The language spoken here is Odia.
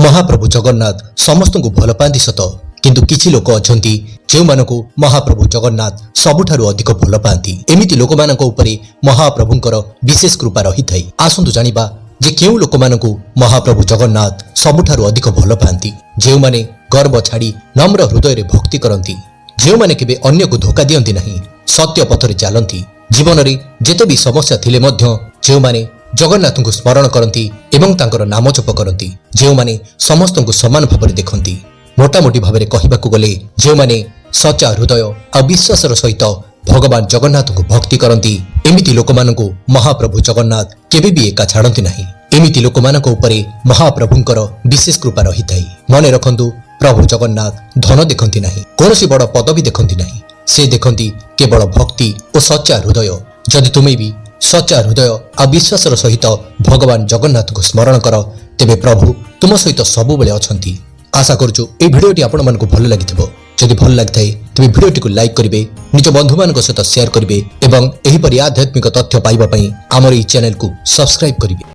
ମହାପ୍ରଭୁ ଜଗନ୍ନାଥ ସମସ୍ତଙ୍କୁ ଭଲ ପାଆନ୍ତି ସତ, କିନ୍ତୁ କିଛି ଲୋକ ଅଛନ୍ତି ଯେଉଁମାନଙ୍କୁ ମହାପ୍ରଭୁ ଜଗନ୍ନାଥ ସବୁଠାରୁ ଅଧିକ ଭଲ ପାଆନ୍ତି। ଏମିତି ଲୋକମାନଙ୍କ ଉପରେ ମହାପ୍ରଭୁଙ୍କର ବିଶେଷ କୃପା ରହିଥାଏ। ଆସନ୍ତୁ ଜାଣିବା ଯେ କେଉଁ ଲୋକମାନଙ୍କୁ ମହାପ୍ରଭୁ ଜଗନ୍ନାଥ ସବୁଠାରୁ ଅଧିକ ଭଲ ପାଆନ୍ତି। ଯେଉଁମାନେ ଗର୍ବ ଛାଡ଼ି ନମ୍ର ହୃଦୟରେ ଭକ୍ତି କରନ୍ତି, ଯେଉଁମାନେ କେବେ ଅନ୍ୟକୁ ଧୋକା ଦିଅନ୍ତି ନାହିଁ, ସତ୍ୟ ପଥରେ ଚାଲନ୍ତି, ଜୀବନରେ ଯେତେ ବି ସମସ୍ୟା ଥିଲେ ମଧ୍ୟ ଯେଉଁମାନେ ଜଗନ୍ନାଥଙ୍କୁ ସ୍ମରଣ କରନ୍ତି ଏବଂ ତାଙ୍କର ନାମ ଜପ କରନ୍ତି, ଯେଉଁମାନେ ସମସ୍ତଙ୍କୁ ସମାନ ଭାବରେ ଦେଖନ୍ତି। ମୋଟାମୋଟି ଭାବରେ କହିବାକୁ ଗଲେ, ଯେଉଁମାନେ ସଚ୍ଚା ହୃଦୟ ଆଉ ବିଶ୍ୱାସର ସହିତ ଭଗବାନ ଜଗନ୍ନାଥଙ୍କୁ ଭକ୍ତି କରନ୍ତି, ଏମିତି ଲୋକମାନଙ୍କୁ ମହାପ୍ରଭୁ ଜଗନ୍ନାଥ କେବେ ବି ଏକା ଛାଡ଼ନ୍ତି ନାହିଁ। ଏମିତି ଲୋକମାନଙ୍କ ଉପରେ ମହାପ୍ରଭୁଙ୍କର ବିଶେଷ କୃପା ରହିଥାଏ। ମନେ ରଖନ୍ତୁ, ପ୍ରଭୁ ଜଗନ୍ନାଥ ଧନ ଦେଖନ୍ତି ନାହିଁ, କୌଣସି ବଡ଼ ପଦବୀ ଦେଖନ୍ତି ନାହିଁ। ସେ ଦେଖନ୍ତି କେବଳ ଭକ୍ତି ଓ ସଚ୍ଚା ହୃଦୟ। ଯଦି ତୁମେ ବି ସଚ୍ଚା ହୃଦୟ ଆଉ ବିଶ୍ୱାସର ସହିତ ଭଗବାନ ଜଗନ୍ନାଥଙ୍କୁ ସ୍ମରଣ କର, ତେବେ ପ୍ରଭୁ ତୁମ ସହିତ ସବୁବେଳେ ଅଛନ୍ତି। ଆଶା କରୁଛୁ ଏହି ଭିଡ଼ିଓଟି ଆପଣମାନଙ୍କୁ ଭଲ ଲାଗିଥିବ। ଯଦି ଭଲ ଲାଗିଥାଏ, ତେବେ ଭିଡ଼ିଓଟିକୁ ଲାଇକ୍ କରିବେ, ନିଜ ବନ୍ଧୁମାନଙ୍କ ସହିତ ସେୟାର କରିବେ ଏବଂ ଏହିପରି ଆଧ୍ୟାତ୍ମିକ ତଥ୍ୟ ପାଇବା ପାଇଁ ଆମର ଏହି ଚ୍ୟାନେଲକୁ ସବସ୍କ୍ରାଇବ୍ କରିବେ।